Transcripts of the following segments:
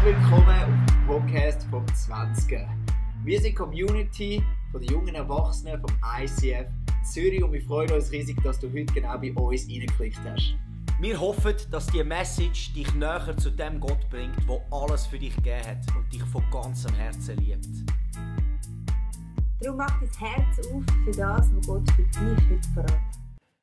willkommen auf dem Podcast vom 20er. Wir sind die Community von den jungen Erwachsenen vom ICF Zürich und wir freuen uns riesig, dass du heute genau bei uns reingeklickt hast. Wir hoffen, dass diese Message dich näher zu dem Gott bringt, der alles für dich gegeben hat und dich von ganzem Herzen liebt. Darum mach dein Herz auf für das, was Gott für dich heute verraten.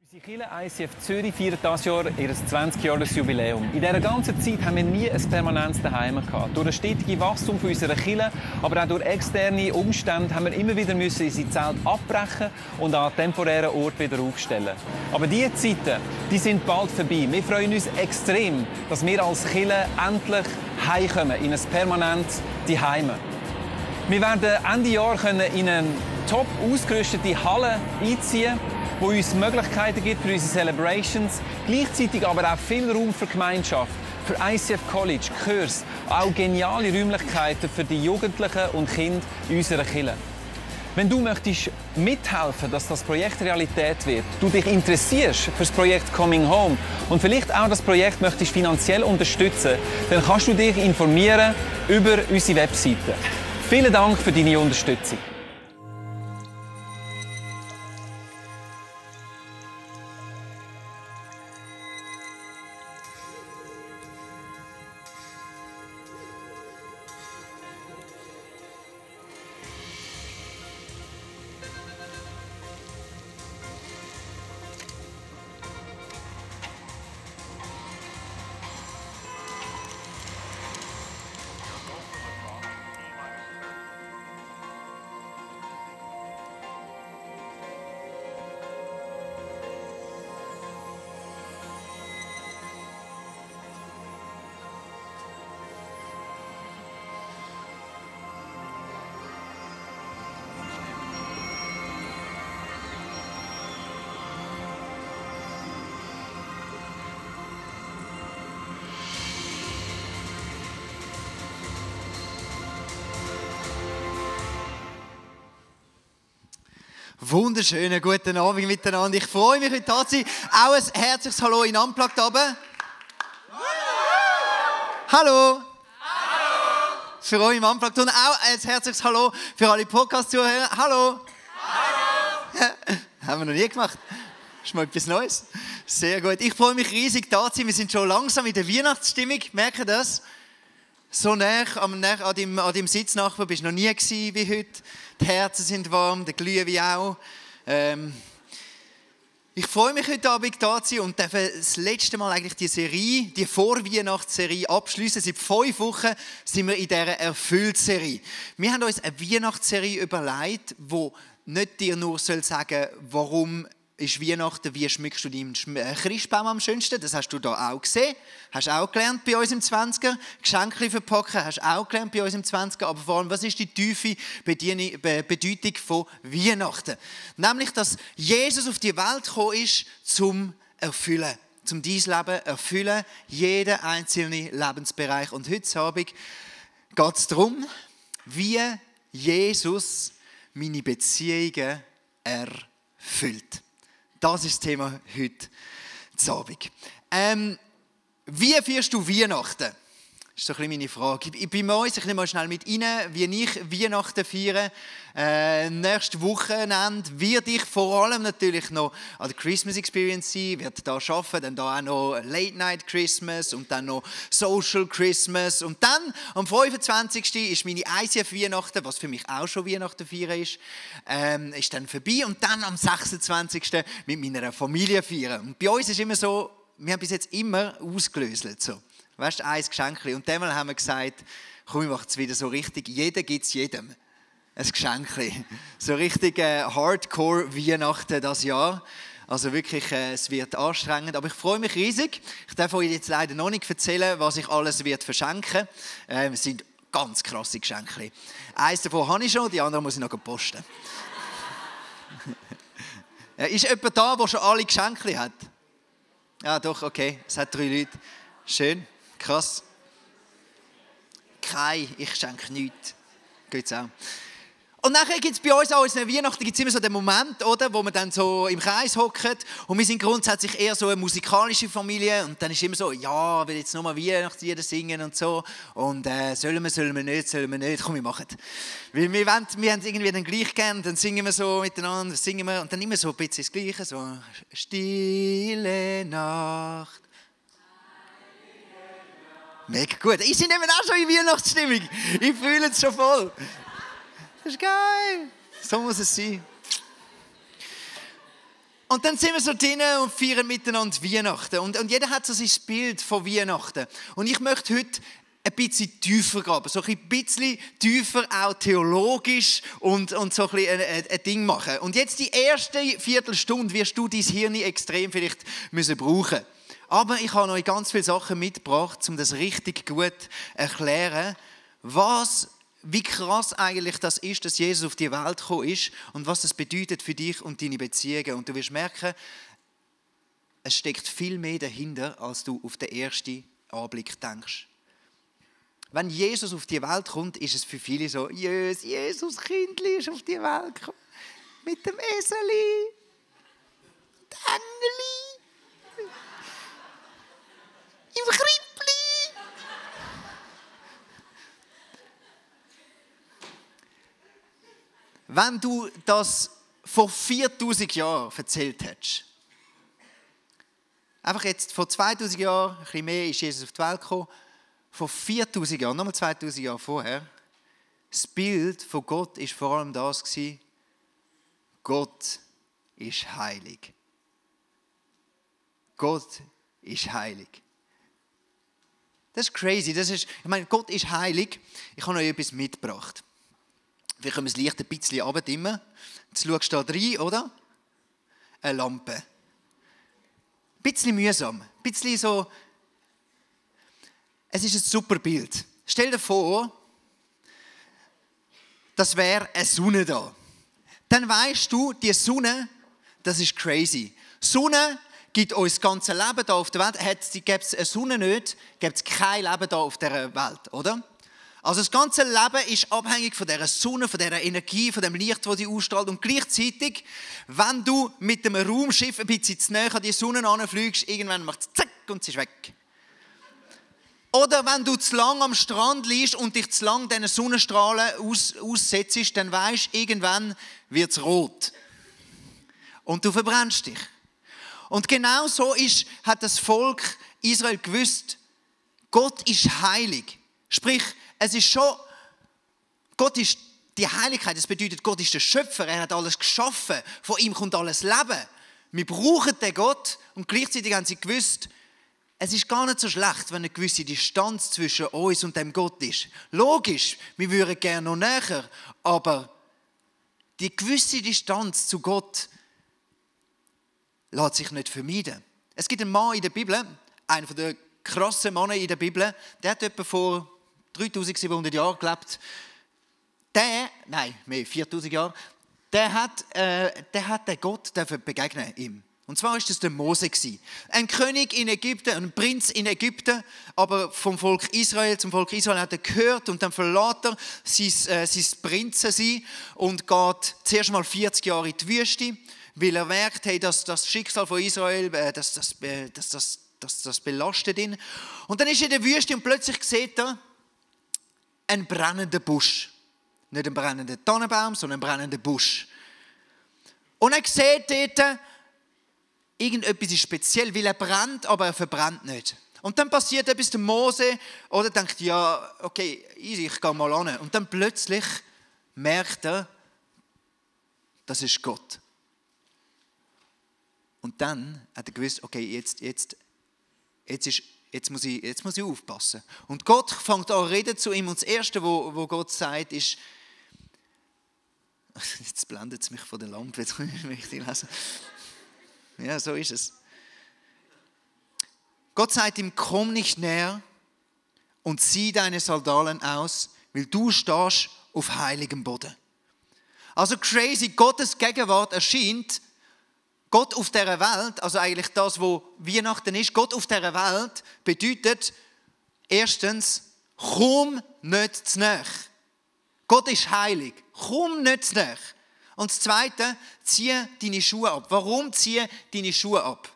Unsere Kirche ICF Zürich feiert dieses Jahr ihr 20-Jahres-Jubiläum. In dieser ganzen Zeit haben wir nie ein permanentes Zuhause gehabt. Durch das stetige Wachstum unserer Kirche, aber auch durch externe Umstände, haben wir immer wieder unsere Zelte abbrechen und an temporären Ort wieder aufstellen. Aber diese Zeiten, die sind bald vorbei. Wir freuen uns extrem, dass wir als Kirche endlich heimkommen in ein permanentes Zuhause. Wir werden Ende Jahr in eine top ausgerüstete Halle einziehen, wo uns Möglichkeiten gibt für unsere Celebrations, gleichzeitig aber auch viel Raum für Gemeinschaft, für ICF College, Kurs, auch geniale Räumlichkeiten für die Jugendlichen und Kinder in unserer Kirche. Wenn du möchtest mithelfen, dass das Projekt Realität wird, du dich interessierst für das Projekt Coming Home und vielleicht auch das Projekt möchtest finanziell unterstützen, dann kannst du dich informieren über unsere Webseite. Vielen Dank für deine Unterstützung. Wunderschönen guten Abend miteinander. Ich freue mich, heute da zu sein. Auch ein herzliches Hallo in Unplugged oben. Hallo. Hallo. Für euch im Unplugged und auch ein herzliches Hallo für alle Podcast-Zuhörer. Hallo. Hallo. Haben wir noch nie gemacht. Das ist mal etwas Neues. Sehr gut. Ich freue mich riesig, da zu sein. Wir sind schon langsam in der Weihnachtsstimmung. Merkt ihr das? So nah an deinem Sitznachbar bist du noch nie gewesen wie heute. Die Herzen sind warm, der Glühwein auch. Ich freue mich heute Abend da zu sein und darf das letzte Mal eigentlich die Vorweihnachtsserie abschließen. Seit 5 Wochen sind wir in dieser Erfüllt-Serie. Wir haben uns eine Weihnachtsserie überlegt, die nicht dir nur sagen soll, warum ist Weihnachten, wie schmückst du deinen Christbaum am schönsten? Das hast du da auch gesehen. Hast auch gelernt bei uns im 20er. Geschenke verpacken, hast auch gelernt bei uns im 20er. Aber vor allem, was ist die tiefe Bedeutung von Weihnachten? Nämlich, dass Jesus auf die Welt gekommen ist, zum Erfüllen. Zum dein Leben erfüllen, jeden einzelnen Lebensbereich. Und heute Abend geht es darum, wie Jesus meine Beziehungen erfüllt. Das ist das Thema heute Abend. Wie feierst du Weihnachten? Das ist so ein bisschen meine Frage. Bei uns, ich nehme mal schnell mit rein, wie ich Weihnachten feiere. Nächstes Wochenende werde ich vor allem natürlich noch an der Christmas Experience sein, werde da arbeiten, dann da auch noch Late Night Christmas und dann noch Social Christmas. Und dann, am 25. ist meine ICF Weihnachten, was für mich auch schon Weihnachten feiern ist dann vorbei. Und dann am 26. mit meiner Familie feiern. Und bei uns ist immer so, wir haben bis jetzt immer ausgelöst. So. Weißt du, ein Geschenk. Und einmal haben wir gesagt, komm, wir machen es wieder so richtig, jeder gibt es jedem ein Geschenk. So richtig Hardcore Weihnachten das Jahr. Also wirklich, es wird anstrengend, aber ich freue mich riesig. Ich darf euch jetzt leider noch nicht erzählen, was ich alles wird verschenken. Es sind ganz krasse Geschenke. Eins davon habe ich schon, die andere muss ich noch posten. Ist jemand da, der schon alle Geschenke hat? Ja, doch, okay. Es hat 3 Leute. Schön, krass. Ich schenke nichts. Geht's auch. Und nachher gibt es bei uns auch in Weihnachten gibt's immer so den Moment, oder, wo man dann so im Kreis hockt. Und wir sind grundsätzlich eher so eine musikalische Familie. Und dann ist immer so, ja, will jetzt nochmal Weihnachtslieder singen und so. Und sollen wir nicht, komm, wir machen es. Weil wir haben es irgendwie dann gleich gern, dann singen wir so miteinander, und dann immer so ein bisschen das Gleiche, so Stille Nacht. Mega gut. Ich bin eben auch schon in Weihnachtsstimmung. Ich fühle es schon voll. Das ist geil. So muss es sein. Und dann sind wir so drinnen und feiern miteinander Weihnachten. Und jeder hat so sein Bild von Weihnachten. Und ich möchte heute ein bisschen tiefer graben. So ein bisschen tiefer, auch theologisch und so ein bisschen ein Ding machen. Und jetzt die erste Viertelstunde wirst du dein Hirn extrem vielleicht müssen brauchen. Aber ich habe euch ganz viele Sachen mitgebracht, um das richtig gut zu erklären, wie krass eigentlich das ist, dass Jesus auf die Welt gekommen ist und was das bedeutet für dich und deine Beziehungen. Und du wirst merken, es steckt viel mehr dahinter, als du auf den ersten Anblick denkst. Wenn Jesus auf die Welt kommt, ist es für viele so, Jesus Kindli ist auf die Welt gekommen. Mit dem Eseli, dem Engeli, im Krippli. Wenn du das vor 4000 Jahren erzählt hättest, einfach jetzt vor 2000 Jahren, ein bisschen mehr, ist Jesus auf die Welt gekommen, vor 4000 Jahren, nochmal 2000 Jahre vorher, das Bild von Gott war vor allem das gewesen, Gott ist heilig. Gott ist heilig. Das ist crazy. Ich meine, Gott ist heilig. Ich habe euch etwas mitgebracht. Wir können das Licht ein bisschen runterdimmen. Jetzt schaust du da rein, oder? Eine Lampe. Ein bisschen mühsam. Ein bisschen so. Es ist ein super Bild. Stell dir vor, das wäre eine Sonne da. Dann weisst du, die Sonne, das ist crazy. Sonne gibt uns das ganze Leben hier auf der Welt. Gäbe es eine Sonne nicht, gäbe es kein Leben hier auf dieser Welt, oder? Also das ganze Leben ist abhängig von dieser Sonne, von dieser Energie, von dem Licht, das sie ausstrahlt. Und gleichzeitig, wenn du mit einem Raumschiff ein bisschen zu nahe an die Sonne anfliegst, irgendwann macht es zack und sie ist weg. Oder wenn du zu lang am Strand liegst und dich zu lang diesen Sonnenstrahlen aussetzt, dann weisst du, irgendwann wird es rot. Und du verbrennst dich. Und genau so hat das Volk Israel gewusst, Gott ist heilig. Sprich, es ist schon, Gott ist die Heiligkeit, das bedeutet, Gott ist der Schöpfer, er hat alles geschaffen, von ihm kommt alles Leben. Wir brauchen den Gott und gleichzeitig haben sie gewusst, es ist gar nicht so schlecht, wenn eine gewisse Distanz zwischen uns und dem Gott ist. Logisch, wir würden gerne noch näher, aber die gewisse Distanz zu Gott lässt sich nicht vermeiden. Es gibt einen Mann in der Bibel, einer der krassen Männer in der Bibel, der hat etwa vor 3700 Jahren gelebt. Mehr 4000 Jahre. Der hat den Gott begegnen ihm. Und zwar war das der Mose. Ein König in Ägypten, ein Prinz in Ägypten, aber vom Volk Israel. Zum Volk Israel hat er gehört und dann verlässt er sein Prinzensein und geht zuerst mal 40 Jahre in die Wüste, weil er merkt, hey, dass das Schicksal von Israel, das belastet ihn. Und dann ist er in der Wüste und plötzlich sieht er einen brennenden Busch. Nicht einen brennenden Tannenbaum, sondern einen brennenden Busch. Und er sieht dort, irgendetwas ist speziell, weil er brennt, aber er verbrennt nicht. Und dann passiert etwas, der Mose, oder denkt, ja, okay, easy, ich gehe mal an. Und dann plötzlich merkt er, das ist Gott. Und dann hat er gewusst, okay, jetzt muss ich aufpassen. Und Gott fängt an zu reden zu ihm. Und das Erste, wo Gott sagt, ist, jetzt blendet es mich von der Lampe, jetzt kann ich nicht richtig lesen. Ja, so ist es. Gott sagt ihm, komm nicht näher und zieh deine Sandalen aus, weil du stehst auf heiligem Boden. Also crazy, Gottes Gegenwart erscheint, Gott auf dieser Welt, also eigentlich das, was Weihnachten ist, Gott auf dieser Welt bedeutet, erstens, komm nicht zu nahe. Gott ist heilig. Komm nicht zu nahe. Und das Zweite, ziehe deine Schuhe ab. Warum ziehe deine Schuhe ab?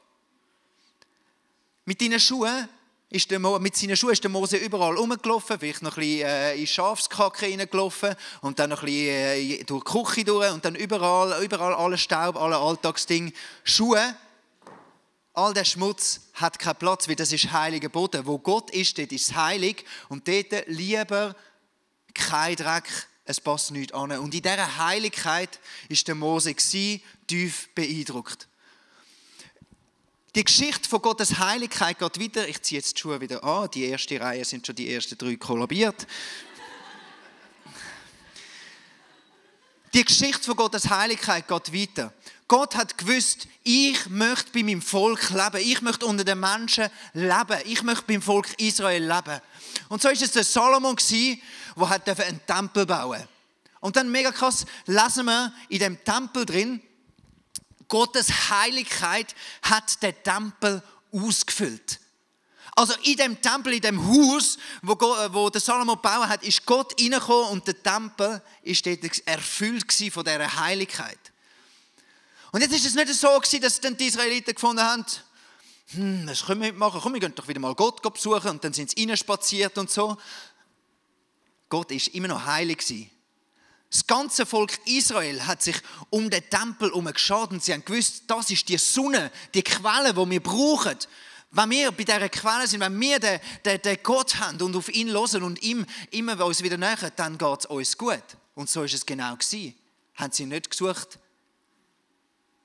Mit seinen Schuhen ist der Mose überall rumgelaufen, vielleicht noch ein bisschen in Schafskacke reingelaufen und dann noch ein bisschen durch die Küche durch und dann überall alle Staub, alle Alltagsdinge. Schuhe, all der Schmutz hat keinen Platz, weil das ist heiliger Boden. Wo Gott ist, dort ist es heilig und dort lieber kein Dreck, es passt nichts an. Und in dieser Heiligkeit war der Mose tief beeindruckt. Die Geschichte von Gottes Heiligkeit geht weiter. Ich ziehe jetzt die Schuhe wieder an. Die erste Reihe sind schon die ersten 3 kollabiert. Die Geschichte von Gottes Heiligkeit geht weiter. Gott hat gewusst, ich möchte bei meinem Volk leben. Ich möchte unter den Menschen leben. Ich möchte beim Volk Israel leben. Und so war es der Salomon, der einen Tempel bauen durfte. Und dann mega krass lesen wir in dem Tempel drin, Gottes Heiligkeit hat den Tempel ausgefüllt. Also in dem Tempel, in dem Haus, wo der Salomo gebaut hat, ist Gott reingekommen und der Tempel ist dort erfüllt von dieser Heiligkeit. Und jetzt ist es nicht so gewesen, dass dann die Israeliten gefunden haben, was können wir machen? Komm, wir gehen doch wieder mal Gott besuchen. Und dann sind sie reinspaziert und so. Gott ist immer noch heilig gewesen. Das ganze Volk Israel hat sich um den Tempel herumgeschaut und sie haben gewusst, das ist die Sonne, die Quelle, die wir brauchen. Wenn wir bei dieser Quelle sind, wenn wir den Gott haben und auf ihn hören und ihm immer uns wieder nähern, dann geht es uns gut. Und so ist es genau gewesen. Haben sie nicht gesucht,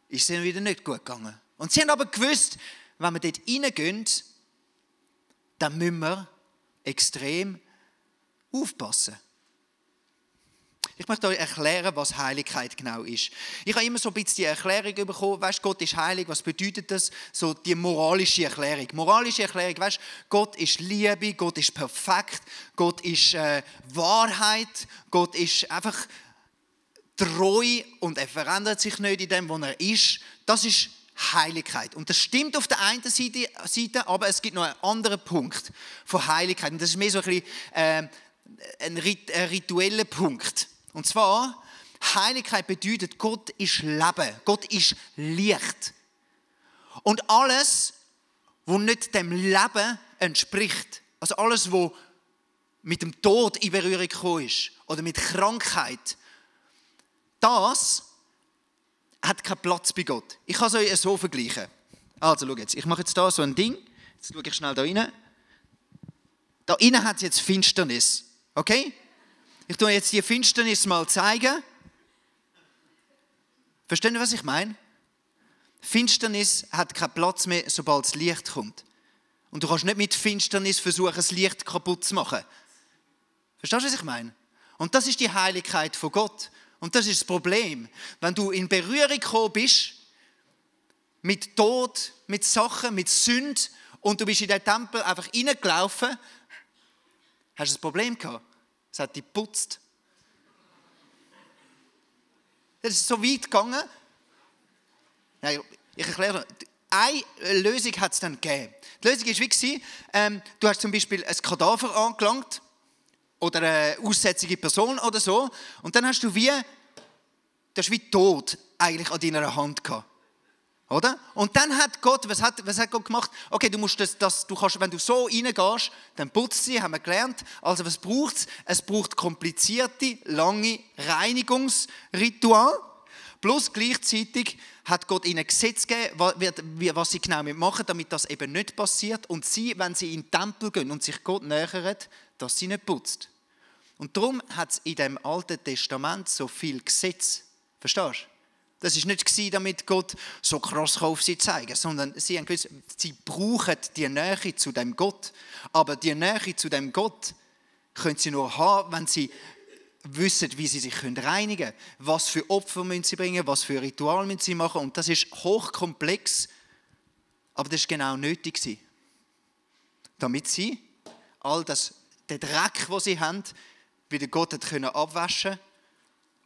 ist es ihnen wieder nicht gut gegangen. Und sie haben aber gewusst, wenn wir dort reingehen, dann müssen wir extrem aufpassen. Ich möchte euch erklären, was Heiligkeit genau ist. Ich habe immer so ein bisschen die Erklärung bekommen, weißt, Gott ist heilig, was bedeutet das? So die moralische Erklärung. Moralische Erklärung, weißt, Gott ist Liebe, Gott ist perfekt, Gott ist Wahrheit, Gott ist einfach treu und er verändert sich nicht in dem, wo er ist. Das ist Heiligkeit. Und das stimmt auf der einen Seite, aber es gibt noch einen anderen Punkt von Heiligkeit. Und das ist mehr so ein bisschen ein ritueller Punkt. Und zwar, Heiligkeit bedeutet, Gott ist Leben, Gott ist Licht. Und alles, was nicht dem Leben entspricht, also alles, was mit dem Tod in Berührung gekommen ist oder mit Krankheit, das hat keinen Platz bei Gott. Ich kann es euch so vergleichen. Also, schau jetzt, ich mache jetzt da so ein Ding. Jetzt schaue ich schnell da rein. Da innen hat es jetzt Finsternis. Okay? Ich tue jetzt die Finsternis mal zeigen. Verstehen Sie, was ich meine? Finsternis hat keinen Platz mehr, sobald das Licht kommt. Und du kannst nicht mit Finsternis versuchen, das Licht kaputt zu machen. Verstehst du, was ich meine? Und das ist die Heiligkeit von Gott. Und das ist das Problem. Wenn du in Berührung gekommen bist mit Tod, mit Sachen, mit Sünde und du bist in den Tempel einfach reingelaufen, hast du ein Problem gehabt. Es hat dich geputzt. Das ist so weit gegangen. Ja, ich erkläre, eine Lösung hat es dann gegeben. Die Lösung war wie, du hast zum Beispiel ein Kadaver angelangt oder eine aussätzige Person oder so und dann hast du wie Tod eigentlich an deiner Hand gehabt. Oder? Und dann hat Gott, was hat Gott gemacht? Okay, du musst du kannst, wenn du so reingehst, dann putzt sie, haben wir gelernt. Also was braucht es? Es braucht komplizierte, lange Reinigungsritual. Plus gleichzeitig hat Gott ihnen Gesetz gegeben, was sie genau machen, damit das eben nicht passiert. Und sie, wenn sie in den Tempel gehen und sich Gott nähern, dass sie nicht putzt. Und darum hat es in dem Alten Testament so viel Gesetz. Verstehst du? Das war nicht, damit Gott so krass auf sie zeigen kann, sondern sie haben gewusst, sie brauchen die Nähe zu dem Gott. Aber die Nähe zu dem Gott können sie nur haben, wenn sie wissen, wie sie sich reinigen können. Was für Opfer müssen sie bringen, was für Ritual müssen sie machen. Und das ist hochkomplex, aber das war genau nötig, damit sie all den Dreck, den sie haben, wieder Gott abwaschen können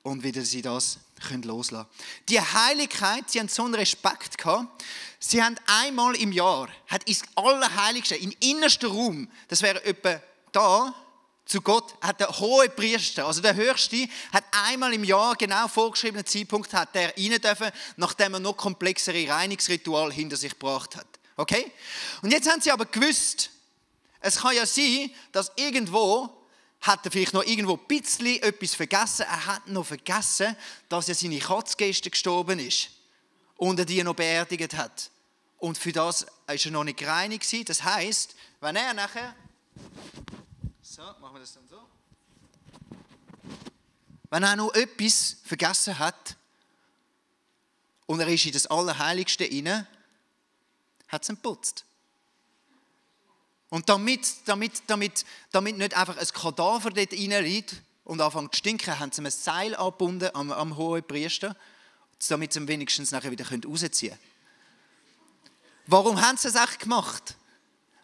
und wieder sie das loslassen können. Die Heiligkeit, sie haben so einen Respekt gehabt. Sie haben einmal im Jahr, hat ins Allerheiligste, im innersten Raum, das wäre etwa da, zu Gott hat der hohe Priester, also der Höchste, hat einmal im Jahr, genau vorgeschriebenen Zeitpunkt, hat er rein dürfen, nachdem er noch komplexere Reinigungsritual hinter sich gebracht hat. Okay? Und jetzt haben sie aber gewusst, es kann ja sein, dass irgendwo, hat er vielleicht noch irgendwo ein bisschen etwas vergessen, er hat noch vergessen, dass ja seine Katzgäste gestorben ist und er die noch beerdigt hat. Und für das war er noch nicht gereinigt gewesen. Das heisst, wenn er nachher... So, machen wir das dann so. Wenn er noch etwas vergessen hat und er ist in das Allerheiligste hinein, hat es ihn geputzt. Und damit nicht einfach ein Kadaver dort reinliegt und anfängt zu stinken, haben sie ihm ein Seil angebunden am hohen Priester, damit sie ihn wenigstens nachher wieder rausziehen können. Warum haben sie das echt gemacht?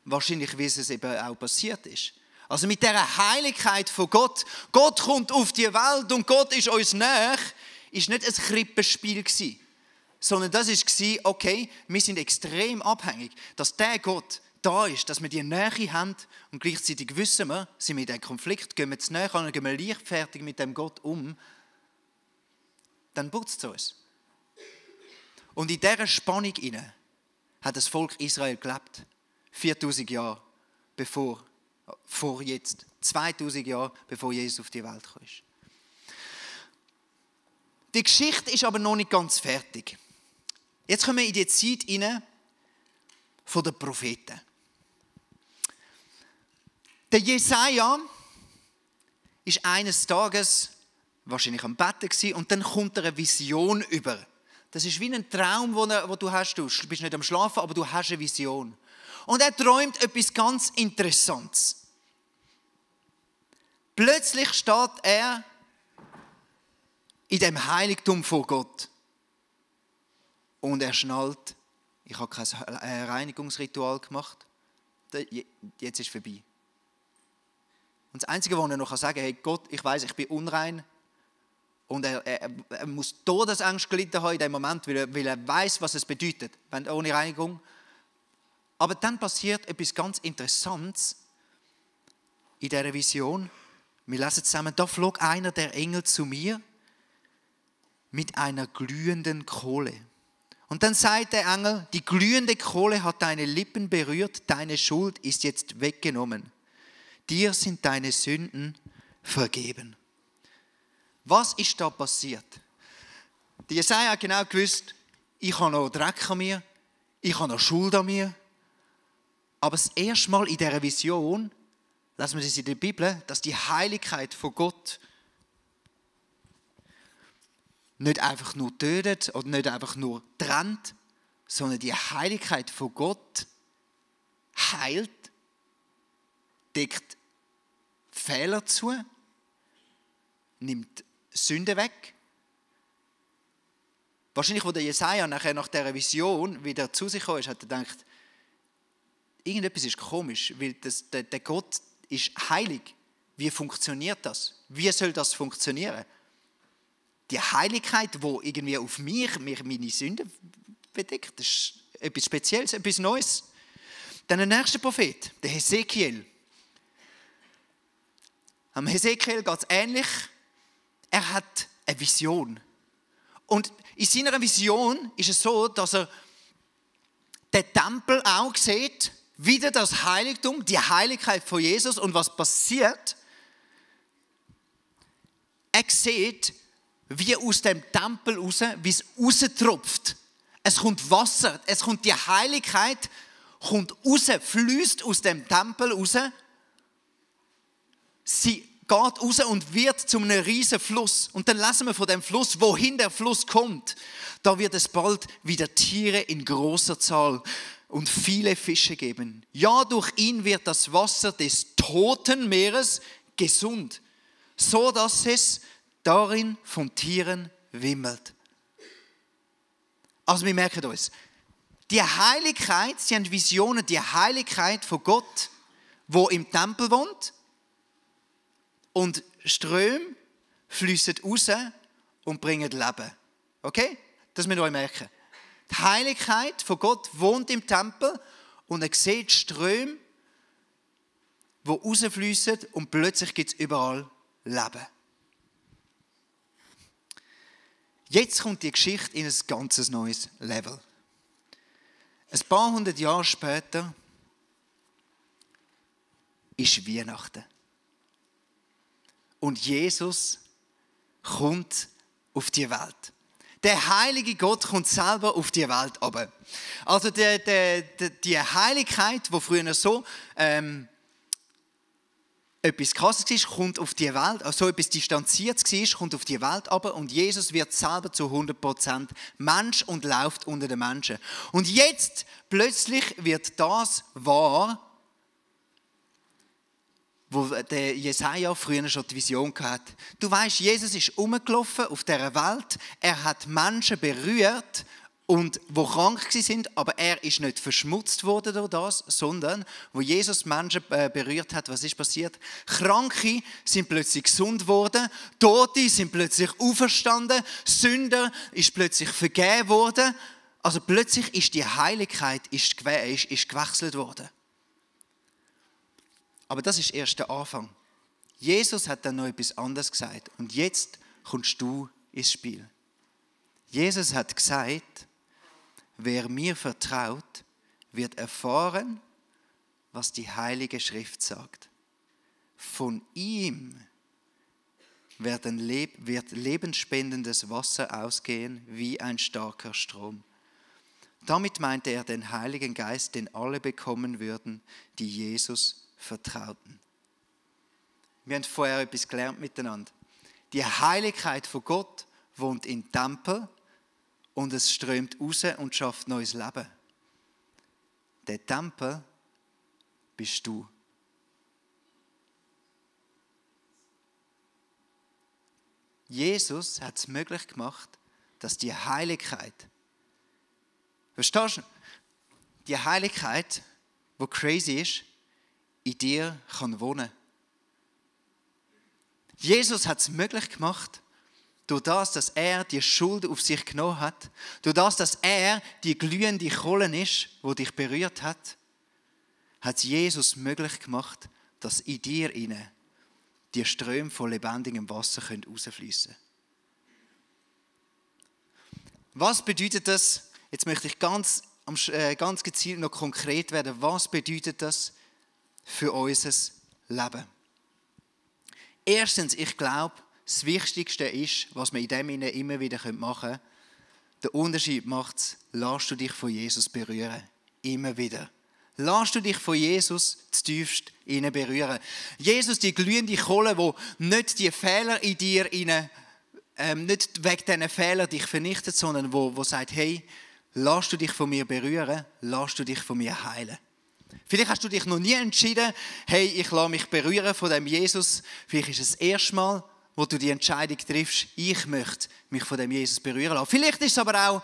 Wahrscheinlich, wie es eben auch passiert ist. Also mit dieser Heiligkeit von Gott. Gott kommt auf die Welt und Gott ist uns näher, ist nicht ein Krippenspiel gewesen, sondern das war, okay, wir sind extrem abhängig, dass der Gott da ist, dass wir die Nähe haben und gleichzeitig wissen wir, sind wir in diesem Konflikt, gehen wir zu näher an, gehen wir leichtfertig mit dem Gott um, dann putzt es uns. Und in dieser Spannung hinein hat das Volk Israel gelebt. 4000 Jahre vor jetzt. 2000 Jahre bevor Jesus auf die Welt kam. Die Geschichte ist aber noch nicht ganz fertig. Jetzt kommen wir in die Zeit hinein von den Propheten. Der Jesaja ist eines Tages wahrscheinlich am Betten und dann kommt er eine Vision über. Das ist wie ein Traum, wo du hast. Du bist nicht am Schlafen, aber du hast eine Vision. Und er träumt etwas ganz Interessantes. Plötzlich steht er in dem Heiligtum vor Gott. Und er schnallt, ich habe kein Reinigungsritual gemacht. Jetzt ist es vorbei. Und das Einzige, was er noch sagen kann, hey Gott, ich weiß, ich bin unrein. Und er muss Todesangst gelitten haben in dem Moment, weil er weiß, was es bedeutet, wenn ohne Reinigung. Aber dann passiert etwas ganz Interessantes in dieser Vision. Wir lesen zusammen, da flog einer der Engel zu mir mit einer glühenden Kohle. Und dann sagt der Engel, die glühende Kohle hat deine Lippen berührt, deine Schuld ist jetzt weggenommen. Dir sind deine Sünden vergeben. Was ist da passiert? Die Jesaja hat genau gewusst, ich habe noch Dreck an mir, ich habe noch Schuld an mir. Aber das erste Mal in dieser Vision, lesen wir das in der Bibel, dass die Heiligkeit von Gott nicht einfach nur tötet oder nicht einfach nur trennt, sondern die Heiligkeit von Gott heilt, deckt Fehler zu, nimmt Sünde weg. Wahrscheinlich, als der Jesaja nachher nach dieser Vision wieder zu sich kam, hat er gedacht, irgendetwas ist komisch, weil der Gott ist heilig. Wie funktioniert das? Wie soll das funktionieren? Die Heiligkeit, die irgendwie auf mich meine Sünden bedeckt, das ist etwas Spezielles, etwas Neues. Dann der nächste Prophet, der Hesekiel. Am Hesekiel geht es ähnlich. Er hat eine Vision. Und in seiner Vision ist es so, dass er den Tempel auch sieht, wieder das Heiligtum, die Heiligkeit von Jesus. Und was passiert? Er sieht, wie aus dem Tempel raus, wie es raustropft. Es kommt Wasser, es kommt die Heiligkeit, kommt raus, fließt aus dem Tempel raus. Sie geht raus und wird zu einem riesen Fluss. Und dann lesen wir von dem Fluss, wohin der Fluss kommt. Da wird es bald wieder Tiere in großer Zahl und viele Fische geben. Ja, durch ihn wird das Wasser des toten Meeres gesund, so dass es darin von Tieren wimmelt. Also wir merken uns, die Heiligkeit, sie haben Visionen, die Heiligkeit von Gott, wo im Tempel wohnt, und Ströme fließen raus und bringen Leben. Okay? Das müsst ihr euch merken. Die Heiligkeit von Gott wohnt im Tempel und er sieht Ströme, die rausfliessen und plötzlich gibt es überall Leben. Jetzt kommt die Geschichte in ein ganz neues Level. Ein paar hundert Jahre später ist Weihnachten. Und Jesus kommt auf die Welt. Der heilige Gott kommt selber auf die Welt runter. Also die Heiligkeit, die früher so etwas Krasses war, kommt auf die Welt, also so etwas Distanziertes war, kommt auf die Welt runter und Jesus wird selber zu 100% Mensch und läuft unter den Menschen. Und jetzt plötzlich wird das wahr, wo der Jesaja früher schon die Vision hatte. Du weißt, Jesus ist rumgelaufen auf dieser Welt, er hat Menschen berührt, und wo krank sind, aber er ist nicht verschmutzt worden durch das, sondern wo Jesus Menschen berührt hat, was ist passiert? Kranke sind plötzlich gesund geworden, Tote sind plötzlich auferstanden, Sünder ist plötzlich vergeben worden. Also plötzlich ist die Heiligkeit ist gewechselt worden. Aber das ist erst der Anfang. Jesus hat dann noch etwas anderes gesagt und jetzt kommst du ins Spiel. Jesus hat gesagt, wer mir vertraut, wird erfahren, was die Heilige Schrift sagt. Von ihm wird lebensspendendes Wasser ausgehen wie ein starker Strom. Damit meinte er den Heiligen Geist, den alle bekommen würden, die Jesus vertrauten. Wir haben vorher etwas gelernt miteinander. Die Heiligkeit von Gott wohnt im Tempel, und es strömt raus und schafft neues Leben. Der Tempel bist du. Jesus hat es möglich gemacht, dass die Heiligkeit, verstehst du, die Heiligkeit, die crazy ist, in dir kann wohnen. Jesus hat es möglich gemacht, durch das, dass er die Schuld auf sich genommen hat, durch das, dass er die glühende Kohle ist, die dich berührt hat, hat Jesus möglich gemacht, dass in dir inne die Ströme von lebendigem Wasser rausfließen können. Was bedeutet das? Jetzt möchte ich ganz gezielt noch konkret werden. Was bedeutet das für unser Leben? Erstens, ich glaube, das Wichtigste ist, was wir in dem Sinne immer wieder machen können, der Unterschied macht es, lass du dich von Jesus berühren. Immer wieder. Lass du dich von Jesus zutiefst berühren. Jesus, die glühende Kohle, wo nicht die Fehler in dir nicht wegen diesen Fehlern dich vernichtet, sondern wo sagt, hey, lass du dich von mir berühren, lass du dich von mir heilen. Vielleicht hast du dich noch nie entschieden, hey, ich lasse mich berühren von dem Jesus. Vielleicht ist es das erste Mal, wo du die Entscheidung triffst, ich möchte mich von dem Jesus berühren lassen. Vielleicht ist es aber auch,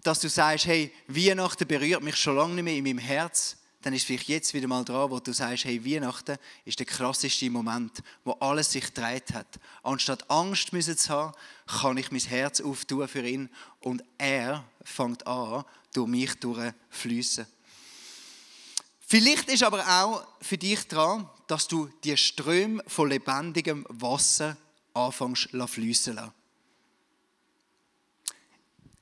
dass du sagst, hey, Weihnachten berührt mich schon lange nicht mehr in meinem Herz. Dann ist vielleicht jetzt wieder mal dran, wo du sagst, hey, Weihnachten ist der krasseste Moment, wo alles sich gedreht hat. Anstatt Angst zu haben, kann ich mein Herz auftun für ihn und er fängt an, durch mich durchfliessen. Vielleicht ist aber auch für dich dran, dass du die Ströme von lebendigem Wasser anfängst fliessen lassen.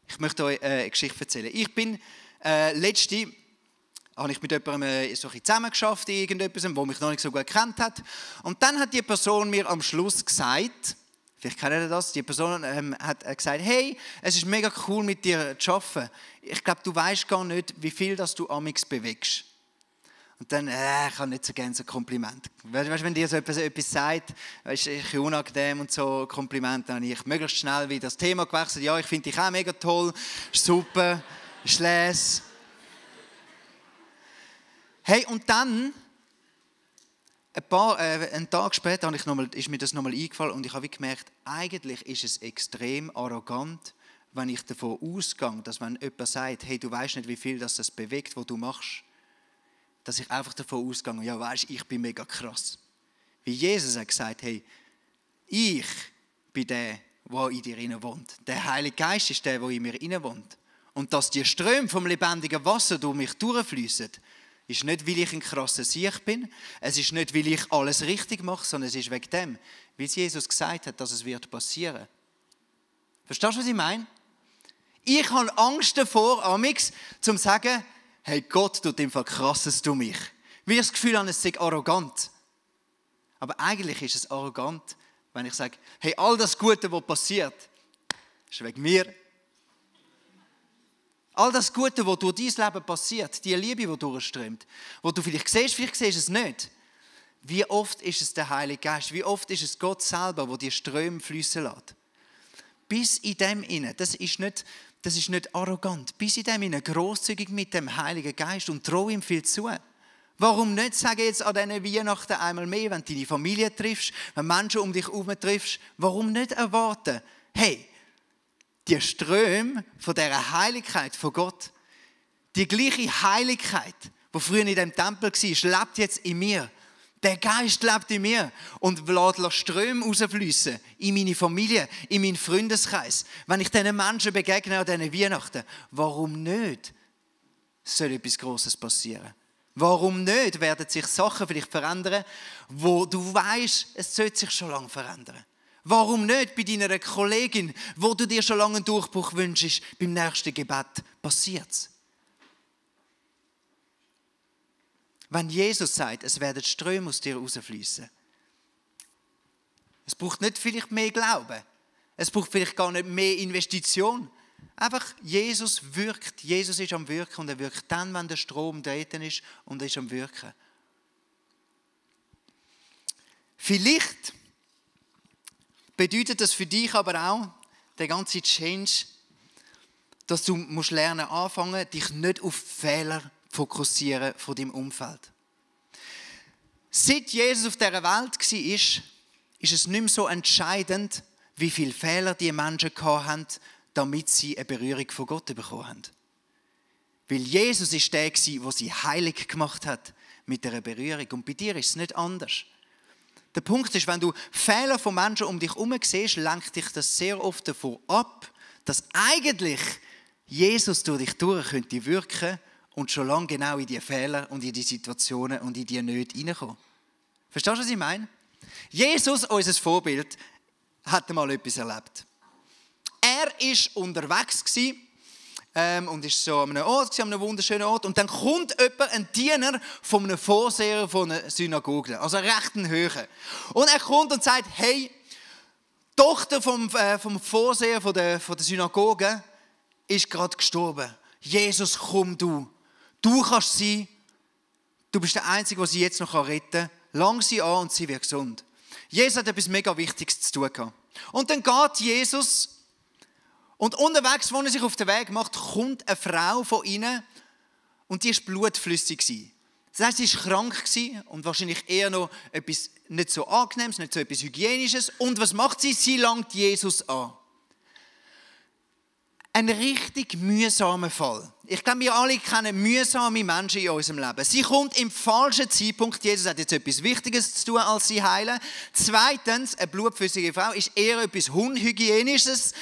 Ich möchte euch eine Geschichte erzählen. Ich bin habe ich mit jemandem so zusammengearbeitet, irgendetwas, der mich noch nicht so gut gekannt hat. Und dann hat die Person mir am Schluss gesagt, vielleicht kennt ihr das, die Person hat gesagt, hey, es ist mega cool mit dir zu arbeiten. Ich glaube, du weißt gar nicht, wie viel das du amix bewegst. Und dann, ich habe nicht so gerne so ein Kompliment. Weißt du, wenn dir so etwas sagt, ist es unangenehm und so Kompliment, dann habe ich möglichst schnell wieder das Thema gewechselt. Ja, ich finde dich auch mega toll, super, ist les. Hey, und dann, einen Tag später ist mir das nochmal eingefallen und ich habe gemerkt, eigentlich ist es extrem arrogant, wenn ich davon ausgehe, dass wenn jemand sagt, hey, du weißt nicht, wie viel das bewegt, was du machst, dass ich einfach davon ausgehe, ja, weisst, ich bin mega krass. Wie Jesus hat gesagt, hey, ich bin der, der in dir wohnt. Der Heilige Geist ist der in mir wohnt. Und dass die Ströme vom lebendigen Wasser durch mich durchfließen, ist nicht, weil ich ein krasser Sieg bin. Es ist nicht, weil ich alles richtig mache, sondern es ist wegen dem, weil Jesus gesagt hat, dass es wird passieren. Verstehst du, was ich meine? Ich habe Angst davor, amix, zum zu sagen, hey, Gott tut im Fall krasses du mich. Weil ich das Gefühl habe, es sei arrogant. Aber eigentlich ist es arrogant, wenn ich sage, hey, all das Gute, was passiert, ist wegen mir. All das Gute, was durch dein Leben passiert, die Liebe, die durchströmt, wo du vielleicht siehst es nicht. Wie oft ist es der Heilige Geist? Wie oft ist es Gott selber, der die Ströme fließen lässt? Bis in dem inne, das ist nicht arrogant, bis in dem inne grosszügig mit dem Heiligen Geist und traue ihm viel zu. Warum nicht sagen jetzt an diesen Weihnachten einmal mehr, wenn du deine Familie triffst, wenn Menschen um dich herum triffst, warum nicht erwarten, hey, die Ströme von dieser Heiligkeit von Gott, die gleiche Heiligkeit, die früher in dem Tempel war, lebt jetzt in mir. Der Geist lebt in mir und lässt Ströme rausfließen in meine Familie, in meinen Freundeskreis. Wenn ich diesen Menschen begegne an diesen Weihnachten, warum nicht soll etwas Grosses passieren? Warum nicht werden sich Sachen vielleicht verändern, wo du weißt, es sollte sich schon lange verändern? Warum nicht bei deiner Kollegin, wo du dir schon lange einen Durchbruch wünschst, beim nächsten Gebet passiert es? Wenn Jesus sagt, es werden Ströme aus dir rausfließen. Es braucht nicht vielleicht mehr Glauben. Es braucht vielleicht gar nicht mehr Investition. Einfach, Jesus wirkt. Jesus ist am Wirken und er wirkt dann, wenn der Strom dort ist und er ist am Wirken. Vielleicht bedeutet das für dich aber auch, der ganze Change, dass du musst lernen anfangen, dich nicht auf Fehler fokussieren von deinem Umfeld. Seit Jesus auf dieser Welt war, ist es nicht mehr so entscheidend, wie viele Fehler die Menschen hatten, damit sie eine Berührung von Gott bekommen haben. Weil Jesus ist der, der sie heilig gemacht hat mit dieser Berührung. Und bei dir ist es nicht anders. Der Punkt ist, wenn du Fehler von Menschen um dich herum siehst, lenkt dich das sehr oft davon ab, dass eigentlich Jesus durch dich durch könnte wirken und schon lange genau in die Fehler und in die Situationen und in die Nöte reinkommen. Verstehst du, was ich meine? Jesus, unser Vorbild, hat mal etwas erlebt. Er war unterwegs und ist so an einem Ort, an einem wunderschönen Ort. Und dann kommt ein Diener von einem Vorseher von einer Synagoge, also recht ein Höhe. Und er kommt und sagt, hey, die Tochter vom Vorseher von der Synagoge ist gerade gestorben. Jesus, komm du. Du kannst sie, du bist der Einzige, der sie jetzt noch retten kann. Lang sie an und sie wird gesund. Jesus hat etwas mega Wichtiges zu tun gehabt. Und dann geht Jesus und unterwegs, als er sich auf den Weg macht, kommt eine Frau von ihnen und die war blutflüssig. Das heisst, sie war krank und wahrscheinlich eher noch etwas nicht so Angenehmes, nicht so etwas Hygienisches. Und was macht sie? Sie langt Jesus an. Ein richtig mühsamer Fall. Ich glaube, wir alle kennen mühsame Menschen in unserem Leben. Sie kommt im falschen Zeitpunkt. Jesus hat jetzt etwas Wichtiges zu tun, als sie heilen. Zweitens, eine blutflüssige Frau ist eher etwas Unhygienisches,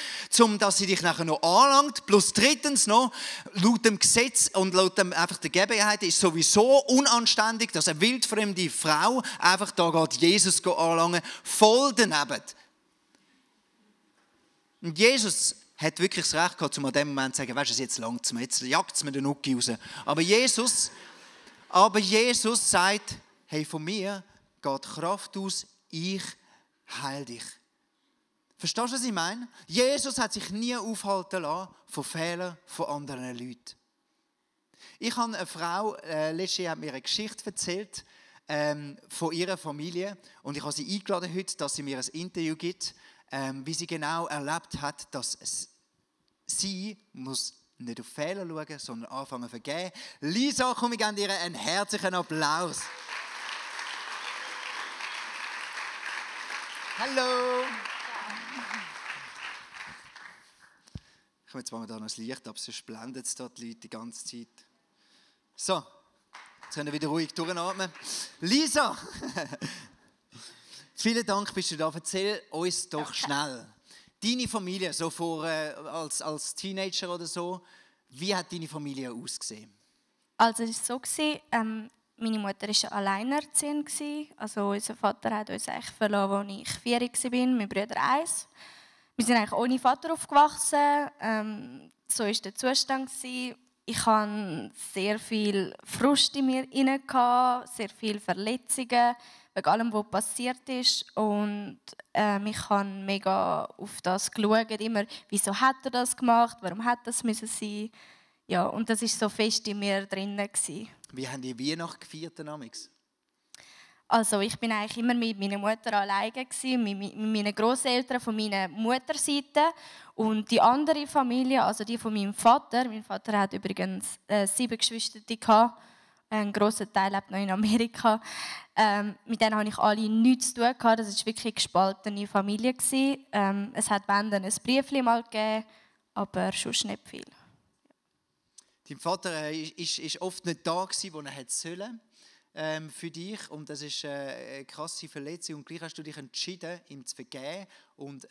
dass sie dich nachher noch anlangt. Plus drittens noch, laut dem Gesetz und laut einfach der Gegebenheit ist sowieso unanständig, dass eine wildfremde Frau einfach da geht Jesus anlangen, voll daneben. Und Jesus hat wirklich das Recht gehabt, um an dem Moment zu sagen, weißt du, jetzt langt es mir, jetzt jagt es mir den Nucki raus. Aber Jesus sagt, hey, von mir geht Kraft aus, ich heile dich. Verstehst du, was ich meine? Jesus hat sich nie aufhalten lassen von Fehlern von anderen Leuten. Ich habe eine Frau, letztes Jahr hat mir eine Geschichte erzählt von ihrer Familie und ich habe sie eingeladen heute, dass sie mir ein Interview gibt, wie sie genau erlebt hat, dass sie muss nicht auf Fehler schauen, sondern anfangen zu vergeben. Lisa, komm, ich gebe dir einen herzlichen Applaus. Hallo. Ich komme jetzt mal da noch das Licht ab, sonst blendet es dort die Leute die ganze Zeit. So, jetzt können wir wieder ruhig durchatmen. Lisa, vielen Dank, bist du da. Erzähl uns doch schnell. Deine Familie, so als Teenager oder so, wie hat deine Familie ausgesehen? Also es war so, meine Mutter war alleinerziehend. Also unser Vater hat uns eigentlich verloren, als ich 4 war, mein Bruder 1. Wir sind eigentlich ohne Vater aufgewachsen. So war der Zustand. Ich hatte sehr viel Frust in mir inne, sehr viele Verletzungen wegen allem, was passiert ist. Und ich habe mega auf das geschaut, immer, wieso hat er das gemacht, warum hat das müssen sein. Ja, und das war so fest in mir drin. Wie haben die Weihnachten gefeiert, damals? Also ich bin eigentlich immer mit meiner Mutter alleine mit meinen Grosseltern von meiner Mutterseite und die andere Familie, also die von meinem Vater. Mein Vater hat übrigens 7 Geschwister gehabt. Ein grosser Teil lebt noch in Amerika. Mit denen hatte ich alle nichts zu tun. Das war wirklich eine gespaltene Familie. Es hat wenn dann ein Briefchen mal gegeben, aber sonst nicht viel. Dein Vater war oft nicht da, wo er hätte sollen. Für dich, und das ist eine krasse Verletzung, und gleich hast du dich entschieden, ihm zu vergeben und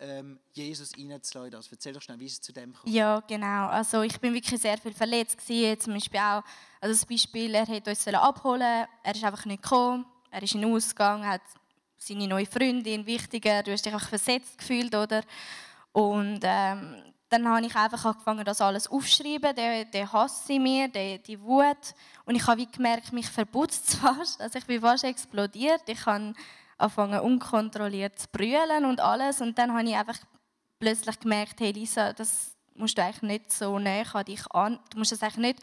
Jesus reinzulassen. Also erzähl doch schnell, wie es zu dem kam. Ja, genau. Also ich bin wirklich sehr viel verletzt gewesen. Zum Beispiel auch, also das Beispiel, er hätte uns abholen, er ist einfach nicht gekommen, er ist in den Ausgang, hat seine neue Freundin, wichtiger, du hast dich einfach versetzt gefühlt, oder? Und dann habe ich einfach angefangen, das alles aufzuschreiben, den Hass in mir, die Wut. Und ich habe gemerkt, mich verbutzt es fast. Also ich bin fast explodiert. Ich habe angefangen, unkontrolliert zu brüllen und alles. Und dann habe ich einfach plötzlich gemerkt, hey Lisa, das musst du eigentlich nicht so näher an dich an. Du musst das eigentlich nicht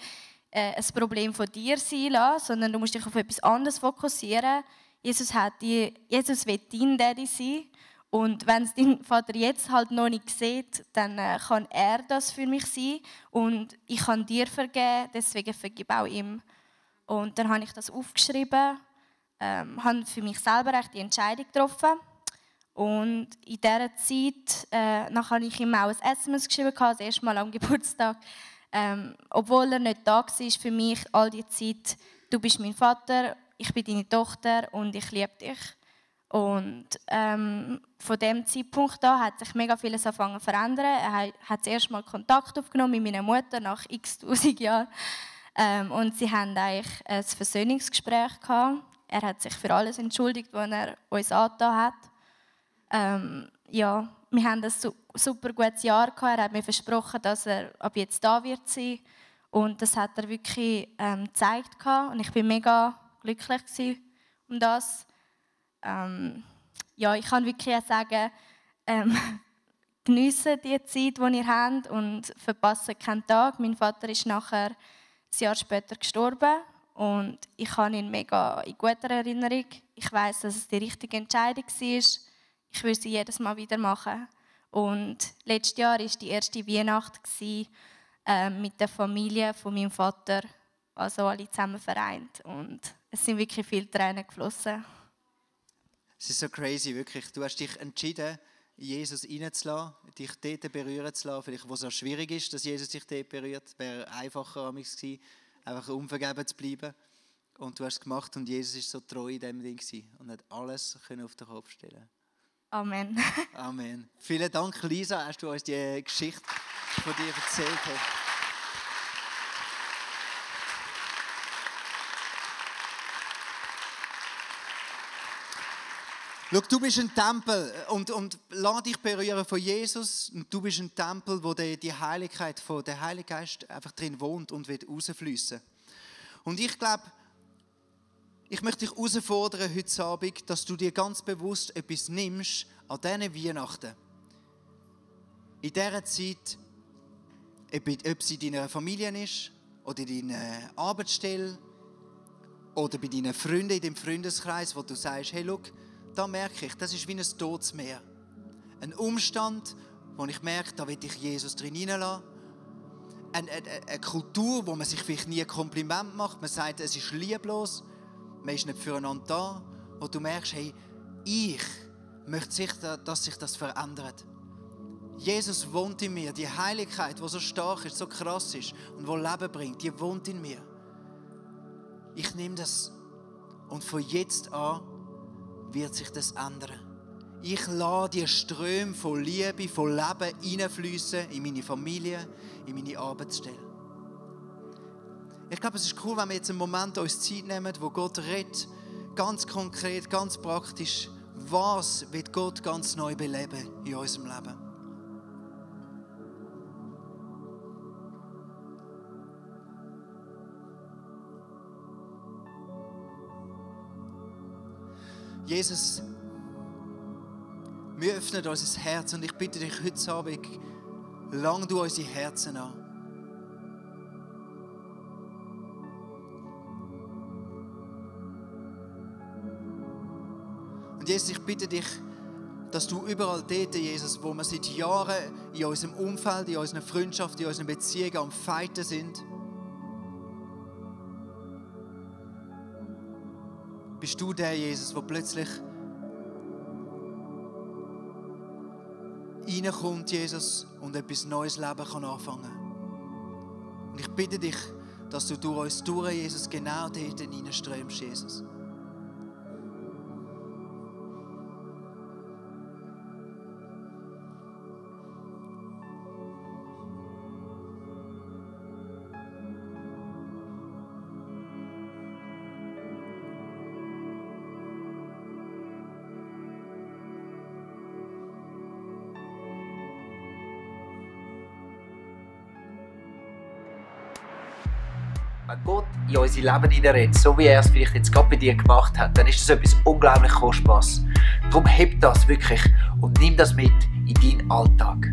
ein Problem von dir sein lassen, sondern du musst dich auf etwas anderes fokussieren. Jesus will dein Daddy sein. Und wenn es dein Vater jetzt halt noch nicht sieht, dann kann er das für mich sein. Und ich kann dir vergeben, deswegen vergib auch ihm. Und dann habe ich das aufgeschrieben, habe für mich selber die Entscheidung getroffen. Und in dieser Zeit habe ich ihm auch ein SMS geschrieben, das erste Mal am Geburtstag. Obwohl er nicht da war für mich all die Zeit, du bist mein Vater, ich bin deine Tochter und ich liebe dich. Und von dem Zeitpunkt an hat sich mega vieles angefangen zu verändern. Er hat zuerst mal Kontakt aufgenommen mit meiner Mutter nach x-tausend Jahren. Und sie hatten eigentlich ein Versöhnungsgespräch gehabt. Er hat sich für alles entschuldigt, was er uns angetan hat. Ja, wir hatten ein super gutes Jahr gehabt. Er hat mir versprochen, dass er ab jetzt da wird sein. Und das hat er wirklich gezeigt gehabt. Und ich war mega glücklich um das. Ja, ich kann wirklich sagen, geniessen die Zeit, die ihr habt und verpassen keinen Tag. Mein Vater ist nachher ein Jahr später gestorben und ich habe ihn mega in guter Erinnerung. Ich weiß, dass es die richtige Entscheidung war. Ich würde sie jedes Mal wieder machen. Und letztes Jahr war die erste Weihnacht mit der Familie von meinem Vater, also alle zusammen vereint. Und es sind wirklich viele Tränen geflossen. Es ist so crazy, wirklich. Du hast dich entschieden, Jesus reinzulassen, dich dort berühren zu lassen. Vielleicht, wo es auch schwierig ist, dass Jesus dich dort berührt. Es wäre einfacher gewesen, einfach unvergeben zu bleiben. Und du hast es gemacht und Jesus war so treu in diesem Ding und hat alles auf den Kopf stellen. Amen. Amen. Vielen Dank, Lisa, hast du uns die Geschichte von dir erzählt. Schau, du bist ein Tempel und lass dich berühren von Jesus. Und du bist ein Tempel, wo die Heiligkeit von der Heilige Geist einfach drin wohnt und wird rausfließen. Und ich glaube, ich möchte dich herausfordern heute Abend, dass du dir ganz bewusst etwas nimmst an diesen Weihnachten. In dieser Zeit, ob es in deiner Familie ist oder in deiner Arbeitsstelle oder bei deinen Freunden in deinem Freundeskreis, wo du sagst, hey, schau, da merke ich, das ist wie ein totes Meer. Ein Umstand, wo ich merke, da will ich Jesus drin hineinlassen. Eine Kultur, wo man sich vielleicht nie ein Kompliment macht. Man sagt, es ist lieblos, man ist nicht füreinander da. Wo du merkst, hey, ich möchte, dass sich das verändert. Jesus wohnt in mir. Die Heiligkeit, die so stark ist, so krass ist und die Leben bringt, die wohnt in mir. Ich nehme das und von jetzt an wird sich das ändern. Ich lasse die Ströme von Liebe, von Leben hineinfließen in meine Familie, in meine Arbeitsstelle. Ich glaube, es ist cool, wenn wir jetzt einen Moment uns Zeit nehmen, wo Gott redet, ganz konkret, ganz praktisch, was wird Gott ganz neu beleben in unserem Leben. Jesus, wir öffnen unser Herz und ich bitte dich heute Abend, lang du unsere Herzen an. Und Jesus, ich bitte dich, dass du überall dort, Jesus, wo wir seit Jahren in unserem Umfeld, in unserer Freundschaft, in unseren Beziehungen am Fighten sind, bist du der, Jesus, der plötzlich reinkommt, Jesus, und etwas neues Leben kann anfangen. Und ich bitte dich, dass du durch uns durch, Jesus, genau dort hineinströmst, Jesus. Wenn Gott in unser Leben hineinredet, so wie er es vielleicht jetzt gerade bei dir gemacht hat, dann ist das etwas unglaublich Kostbares. Darum heb das wirklich und nimm das mit in deinen Alltag.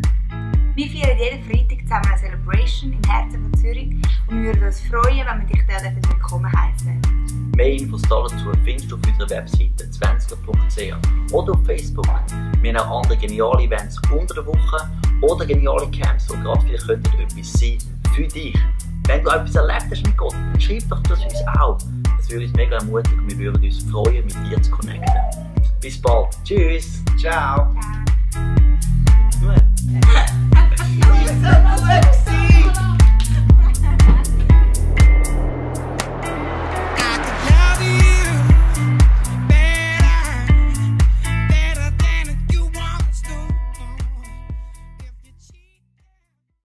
Wir feiern jeden Freitag zusammen eine Celebration im Herzen von Zürich und wir würden uns freuen, wenn wir dich dort willkommen heißen. Mehr Infos dazu findest du auf unserer Webseite 20er.ch oder auf Facebook. Wir haben auch andere geniale Events unter der Woche oder geniale Camps, die gerade vielleicht etwas sein für dich. Wenn du etwas erlebt hast mit Gott, dann schreib doch das uns auch. Das würde uns mega ermutigen und wir würden uns freuen, mit dir zu connecten. Bis bald. Tschüss. Ciao. Ciao.